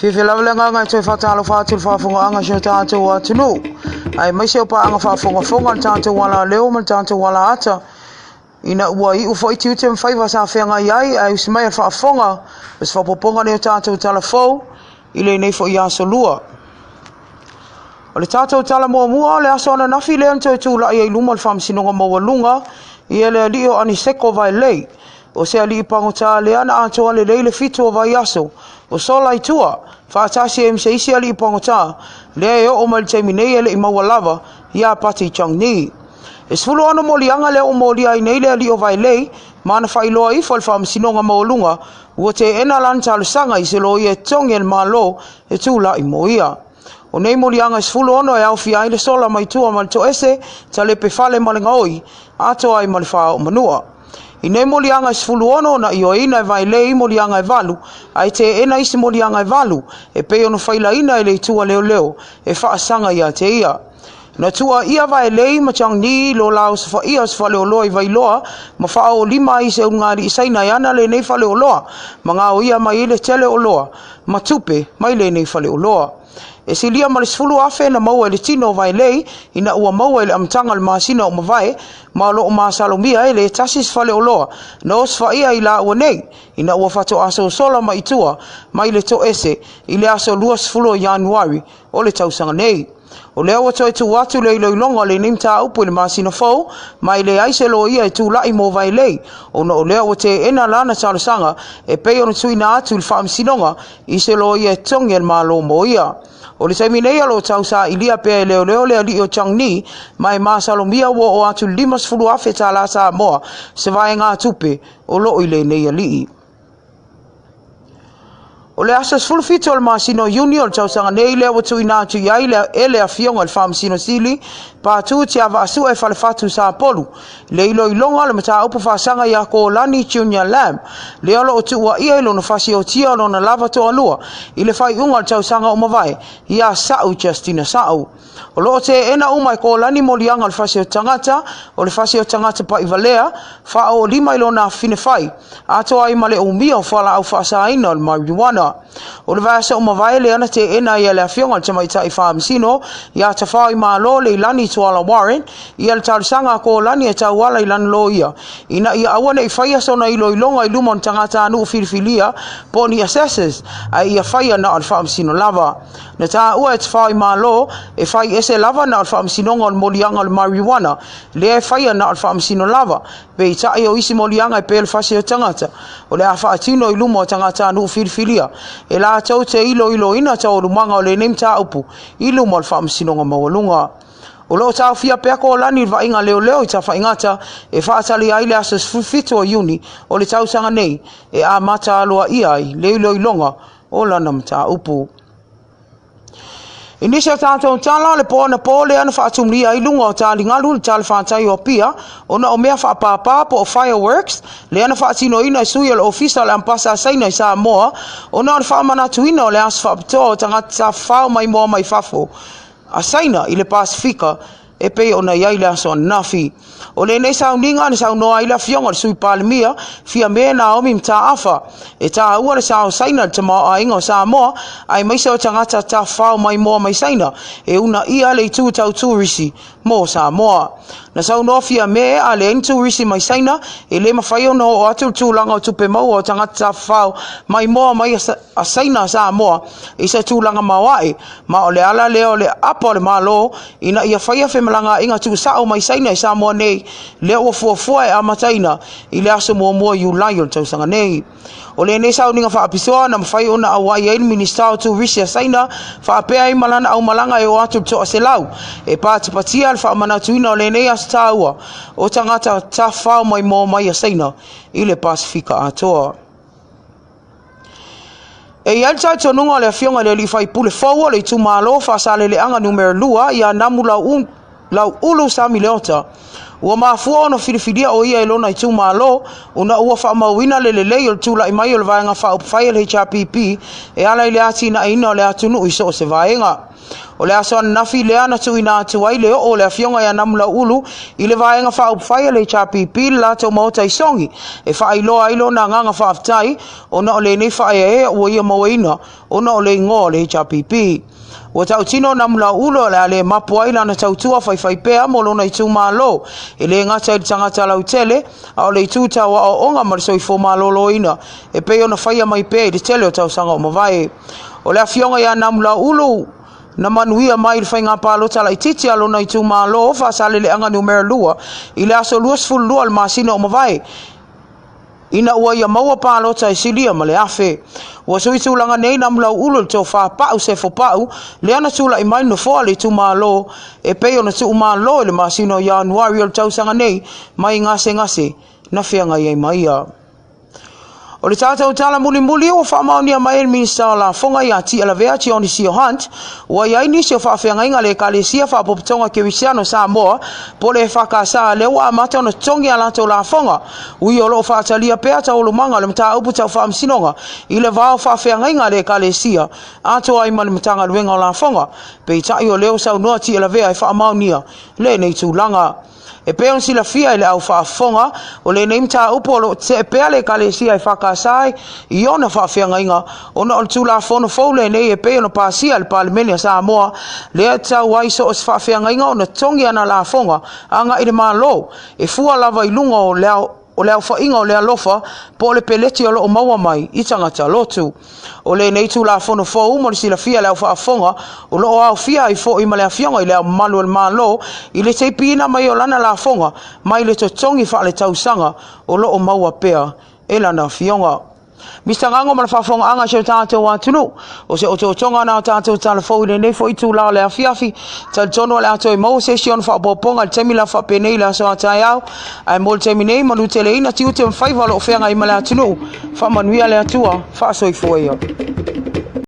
Fiafia lava le agaga e toe faatalofa atu i le faafofogaaga a si o tatou atunuu, aemaise o paaga faafogafoga i le tatou alaleo ma le tatou alaata, ina ua iu foi tiute ma faiva sa feagai ai, ae usi mai a le faafofoga o se faaopoopoga lenei o tatou tala fou i lenei foi aso Lua. O le tatou tala muamua o le aso ananafi lea na toe tulai ai i luma o le Faamasinoga Maualuga ia le alii o Aniseko Vaelei. O se alii pagota lea na atoa lelei le 7 o vaiaso o sola i tua, faatasi ai ma se isi alii pagota lea e oo mai i le taimi nei e le i maua lava ia Pati Chongni. E 16 moliaga lea ua molia ai nei le alii o Vaelei ma na faailoa ifo e le Faamasinoga Maualuga ua teena lana talosaga i se loia e totogi e le Malo e tulai mo ia. O nei moliaga e 16 e aofia ai le sola mai tua ma le toese, talepe fale ma le gaoi, atoa ai ma le faaoo manua. I nei moliaga e 16 na ioeina e Vaelei moliaga e 8, ae teena isi moliaga e 8 e pei ona failaina e le itu a leoleo e faasaga ia te ia. Na tuuaia Vaelei ma Chang Ni i lo la osofaia o se faleoloa i Vailoa ma faaoolima ai i se ulugalii Saina e ana lenei faleoloa ma gaoia mai ai le tele o oloa ma tupe mai lenei faleoloa. E silia ma le 10,000 na maua i le tino o Vaelei ina ua maua i le amataga o le masina ua mavae, ma o lo o masalomia e le tasi se faleoloa na osofaia i laua nei ina ua faatoa sosola mai i tua mai le toese i le aso 20 o Ianuari o le tausaga nei. O lea ua toe tuu atu le iloiloga o lenei mataupu i le masina fou, ma e leai se loia e tulai mo Vaelei, ona o lea ua teena lana talosaga e pei ona tuuina atu i le faamasinoga i se loia e totogi e le Malo mo ia. O le taimi nei o lo o tausailia pea e leoleo le alii o Chang Ni, ma e masalomia ua oo atu i le $50,000 tala Samoa se vaegatupe o lo o i lenei alii. O le aso 17 o le masina o Iuni o le tausaga nei lea ua tuuina atu i ai e le Afioga i le Faamasino Sili Patu Tiavaasue Falefatu Sapolu le iloiloga o le mataupu faasaga ia Kolani Junior Lam, lea o lo o tuuaia i lona fasiotia o lona lava toalua i le faaiuga o le tausaga ua mavae ia Sa'u Justina Sa'u. O lo o teena uma e Kolani moliaga o le fasi o tagata, o le fasi o tagata pa'ivalea, faaoolima i lona afafine fai, atoa ai ma le umia o fualaau faasaina o le marijuana. O le vaiaso ua mavae lea na teena ai e le Afioga i le Tamaitai Faamasino ia Tafaoimalo Leilani Tuala Warren ia le talosaga a Kolani e tauala i lana loia ina ia aua ne i faia sona iloiloga i luma o ni tagatanuu filifilia po o ni assessors, ae ia faia na o le faamasino lava. Na taua e Tafaoimalo e fai ese lava na o le faamasinoga o le moliaga o le marijuana lea e faia na o le faamasino lava, peitai o isi moliaga e pei o le fasi o tagata o le a faatino i luma o tagatanuu filifilia e latou te iloiloina taualumaga o lenei mataupu i luma o le faamasinoga maualuga. O lo o taofia pea Kolani i le vaaiga leoleo i Tafaigata e faatali ai le aso 17 o Iuni o le tausaga nei e amata aloaia ai le iloiloga o lana mataupu. I nisi o tatou tala, o le po anapo lea na faatumulia ai luga o taligalu i le talafatai o Apia ona o mea faapāpā po o fireworks lea na faatinoina e sui o le Ofisa o le Ampasa a Saina i Samoa ona o le faamanatuina o le aso faapitoa o tagata tafafao maimoa mai fafo a Saina i le Pasefika e pei ona i ai le aso ananafi. O lenei sauniga na saunoa ai le afioga i le Sui Palemia, Fiame Naomi Mataafa, e taua le sao o Saina i le tamaoaiga o Samoa, aemaise o tagata tafafao maimoa mai Saina e uunaia le itu tau turisi mo Samoa. Na saunoa Fiame, a leai ni turisi mai Saina, e le mafai ona oo atu le tulaga o tupe maua o tagata tafafao maimoa mai a Saina a Samoa i se tulaga maoae, ma o le ala lea o le aapa o le Malo ina ia faia femalagaaiga tuusao mai Saina i Samoa nei, lea ua fuafua e amataina i le aso 1 Iulai o le tausaga nei. O lenei sauniga faapitoa na mafai ona auai ai le Minisita o Turisi a Saina faapea ai ma lana aumalaga e oo atu i le 100 e patipatia le faamanatuina o lenei aso taua o tagata tafafao maimoa mai a Saina i le Pasefika atoa. E i ai le talitonuga o le Afioga i le Alii Faipule fou o le itumalo o Faasaleleaga Numera 2 ia Namu Lauulu Sami Leota. Ua mafua ona filifilia o ia e lona itumalo ona ua faamauina le lelei o le tulai mai o le Vaega Faaupufai a le HRPP e ala i le atinaeina o le atunuu i so o se vaega. O le aso ananafi lea na tuuina atu ai le oo o le Afioga ia Namulauulu i le Vaega Faaupufai a le HRPP i le latou maota i Sogi e faailoa ai lona agaga faafetai ona o lenei faaeaea ua ia mauaina ona o le igoa o le HRPP. Ua tautino o Namulauulu o le a le mapo ai lana tautua faifaipea mo lona itumalo, e le gata i le tagata lautele, a o le itu tau aoaoga ma le soifua maloloina e pei ona faia mai pea i le tele o tausaga ua mavae. O le afioga ia Namulauulu na manuia mai i le faiga palota laitiiti a lona itumalo Faasaleleaga Numera 2 i le aso 22 o le masina ua mavae, ina ua ia maua palota e silia ma le 1,000. Ua sui tulaga nei Namulauulu i le tofa Pau Sefo Pau, lea na tulai mai le nofoa o le itumalo e pei ona tuumalo i le masina o Ianuari o le tausaga nei mai gasegase na feagai ai ma ia. O le tatou tala mulimuli ua faamaonia mai e le Minisita o Lafoga ia Tialavea Tionisio Hunt, ua i ai nisi o faafeagaiga a le Ekalesia Faapopotoga Kerisiano Samoa po o le EFKS lea ua amata ona totogi a latou lafoga. Ui o lo o faatalia pea taualumaga o le mataupu tau faamasinoga i le va o faafeagaiga a le Ekalesia atoa ai ma le Matagaluega o Lafoga, peitai o lea ua saunoa Tialavea e faamaonia lenei tulaga. E pei ona silafia e le au faafofoga, o lenei mataupu o lo o tetee pea le Ekalesia EFKS i ona faafeagaiga ona o le Tulafono fou lenei e pei ona pasia e le Palemene a Samoa, lea e tatau ai so o se faafeagaiga ona totogi ana lafoga agai i le Malo, e fua lava i luga o le o le aofaiga o le alofa po o le peleti o lo o maua mai i tagata lotu. O lenei Tulafono fou mo le silafia e le au faafofoga o lo o aofia ai foi ma le Afioga i Le Ao Mamalu o le Malo i le teipiina mai o lana lafoga mai le totogi faaletausaga o lo o maua pea e lana Afioga. Mista Gago ma le faafofogaaga a si o tatou atunuu. O se otootoga na o tatou tala fou i lenei foi itula o le afiafi. Talitonu o le a toe maua se isi ona faaopoopoga i le taimi la faapenei i le aso a taeao. Ae mo le taimi nei, manuteleina tiute ma faiva o lo o feagai ma le atunuu. Faamanuia le Atua, faasoifua ia.